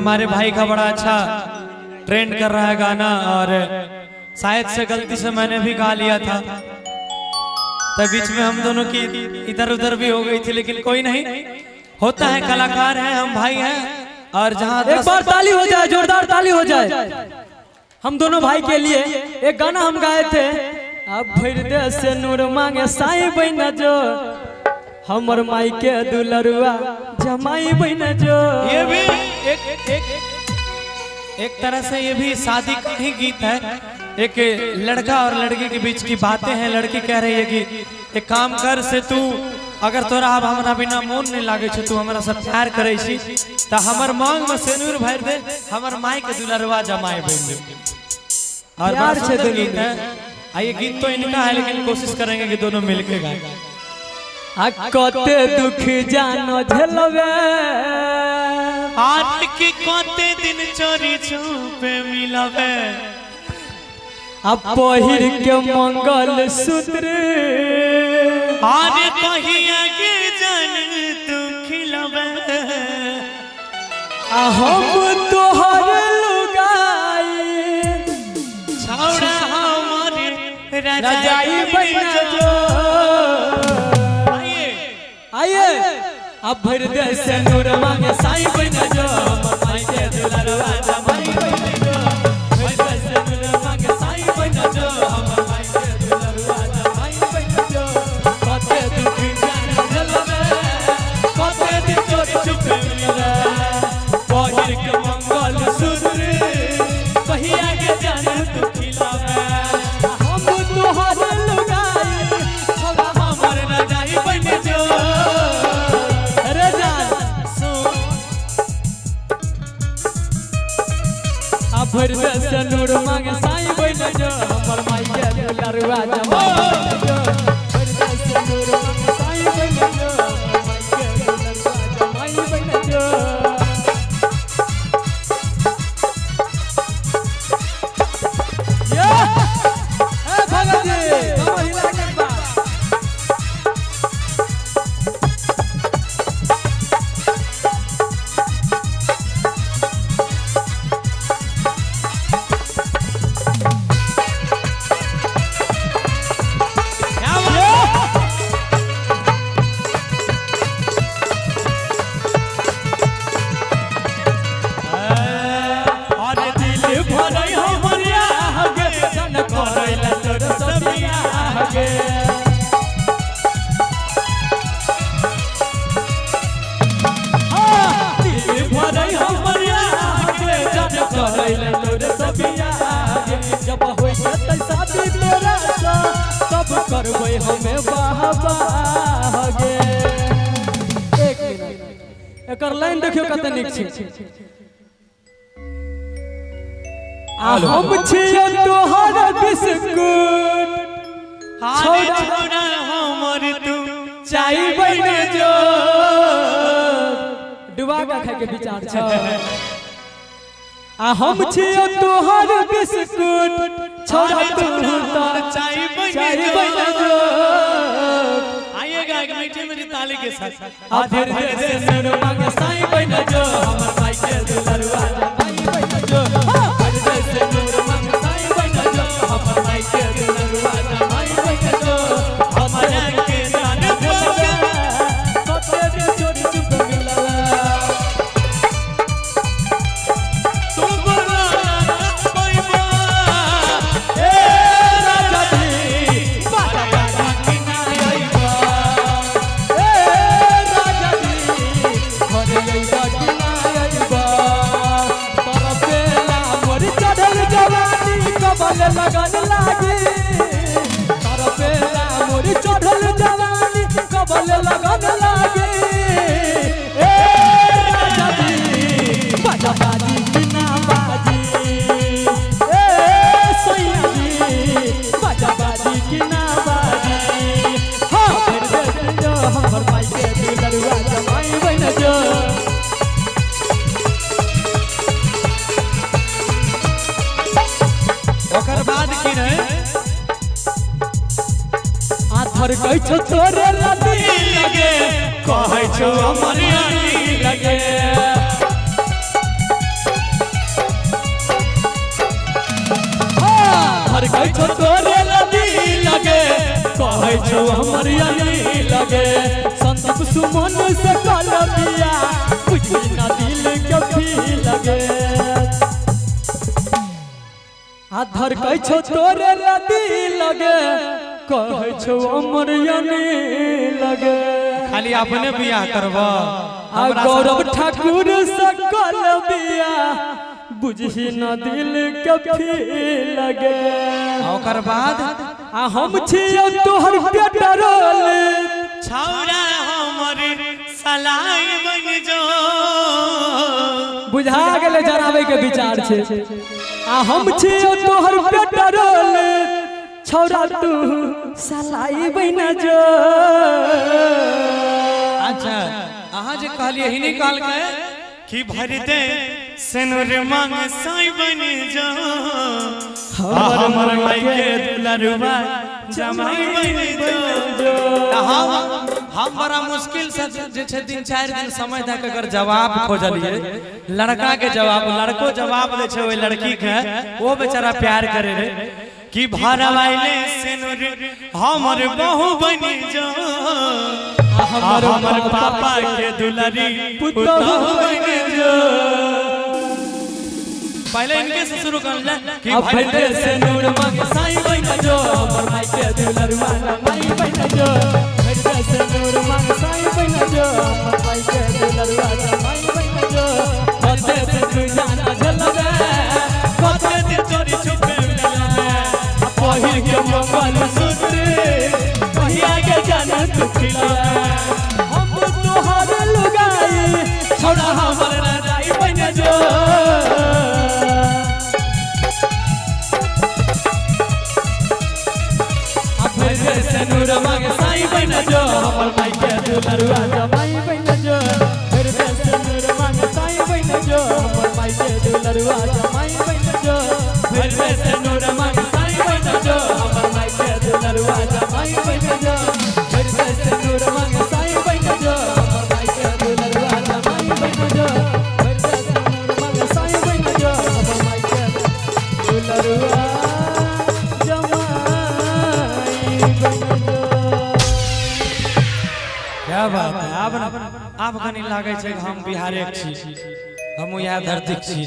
हमारे भाई का बड़ा अच्छा ट्रेंड कर रहा है गाना, और शायद से गलती से मैंने भी गा लिया था, तो बीच में हम दोनों की इधर उधर भी हो गई थी, लेकिन कोई नहीं, होता है, कलाकार हैं हम, भाई हैं। और जहाँ एक बार ताली हो जाए, जोरदार ताली हो जाए हम दोनों भाई के लिए। एक गाना हम गाए थे, अब भर दे से नूर मांगे साई बहना जो, हमर माई के दुलरुआ जमाई बहना जो। ये भी एक एक एक तरह से ये भी शादी का ही गीत है। एक लड़का और लड़की के बीच की बातें हैं। लड़की कह रही है कि एक काम कर से तू, अगर तोरा अब हमरा बिना मोन नहीं लागे छो, तू हमरा से प्यार करे छी, तो हमर मांग में सिंदूर भर दे, हमर माई के दुलरवा जमाई बन दे। और बड़ा सुंदर गीत है। ये गीत तो इनका है, लेकिन कोशिश करेंगे कि दोनों मिलके गाएं। आ कते दुख जानो झेलबे, आज की कते दिन चोरी छुपे मिलबे, अब पहिर के मंगल सूत्र, आज कहिया के जन तू खिलबे, आ हम तोहर लुगाई छौड़ा हमर रजाई बन जो। आइए अब भर दे से नूर मांगे साई बन जो, हमर माई के दुलरवा जमाई बन जो। भर दे से नूर मांगे साई बन जो, हमर माई के दुलरवा जमाई बन जो। कते दुख जान झलबे, कते दिन चोरी छुपे मिले, पहिर के मंगल सूत्र, कहिया के जान तू खिलावे, हम तोहर लुगाई छौड़ा हमर रजाई बन जो। भर दे से नूर मांगे साई बन जो, हमर माई के दुलरवा जमाई बन जो। भर दे से नूर मांगे साई बन जो, हमर माई के दुलरवा जमाई बन जो। ये ए भगत जी हम हिला के बा। जब होई जतै शादी तोरा सा, तब करबै हमे बाबा गे। एक मिनट, एकर लाइन देखियो कते नीक छै। आ हम छियै तोहर बिस्कुट, छौड़ा हमर तू चाय बन जो। डुबा के खाय के विचार छै। आ हम छियै तोहर बिस्कुट, छौड़ा तू चाय बन जो। आइएगा एक मीठी मीठी ताली के साथ। आ भर दे से नूर मांगे साई बन जो, हमर माई के दुलरवा जमाई बन जो। भर दे से नूर मांगे साई बन जो, हमर माई के दुलरवा जमाई बन जो। हमरा के जान झेलबे, कते दिन चोरी चुप मिलबे, तू बोला कोइबा ए राजा जी बाजा बाजा की ना आइबा, ए राजा जी घरे अइबा की ना आइबा। तरफेला मोर चढ़ल जवानी कबल लगन लागी, तरफेला मोर चढ़ल जवानी कबल लगन लागी, ए राजा जी बाजा बाजी की ना बाजी, ए सैया जी बाजा बाजी की ना बाजी। हाँ भर दे जो हमर माई के दुलरुआ जमाई बन जो। ओकर बाद की रहे आथर कहै छौ तोरे लदी लगे, कहै छौ हमर लगे। धड़कै छौ तोरे लदी लगे, कहै छौ हमर यानी लगे। संदीप सुमन से कलबिया बुझी ना दिल के फी लगे। आ धड़कै छौ तोरे लदी लगे, कहै छौ हमर यानी लगे। खाली अपने बियाह करब। आ गौरव ठाकुर से कलबिया बुझी न दिल के फी लगे। ओकर बाद आ हम छियौ तोहर पेट्रोल, छौरा हमर सलाई बन जो। बुझा गेलै जराबै के विचार छै। आ हम छियौ तोहर पेट्रोल, छौरा तू सलाई बन जो। अच्छा अहाँ जे कहलियै ही नहीं कहलकै कि भर दे सिनुर मांग साई बन जो, हमर माई के दुलरुआ जमाई बन जो। हम बड़ा मुश्किल से जे छै 3-4 दिन समय दे के अगर जवाब खोजलिए लड़का के जवाब, लड़को जवाब दे छै ओहि लड़की के, वो बेचारा प्यार करे रे कि भरवाइले सिनुर हमर बहू बन जो, हमर पापा के दुलारी पुतहु बन जो। पहले इनके से शुरू कर ले कि भर से नूर मांग साईं बन जो, हमर माई के दुलरुआ माई बन जो। भर से नूर मांग साईं बन जो, हमर माई के दुलरुआ माई बन जो। कते दिन तू जाना झलबे, कते दिन चोरी छुपे मिलबे, पहिर के मंगल सूत्र पहिया के जाना तू खिलबे। हम तोहर लुगाई छोड़ा हमर राजाई बन जो। नूर मांग साईं बन जो, हमर माई के दुलरुआ जमाई बन जो। फिर से नूर मांग साईं बन जो, हमर माई के दुलरुआ जमाई बन जो। फिर से नूर मांग साईं बन जो, हमर माई के दुलरुआ जमाई बन जो। फिर से नूर मांग साईं बन जो, हमर माई के दुलरुआ जमाई बन जो। फिर से नूर मांग साईं बन जो, हमर माई के दुलरुआ जमाई बन जो। क्या बात है। आब कनी लागै छै हम बिहारे छी, हम इएह धरतीक छी।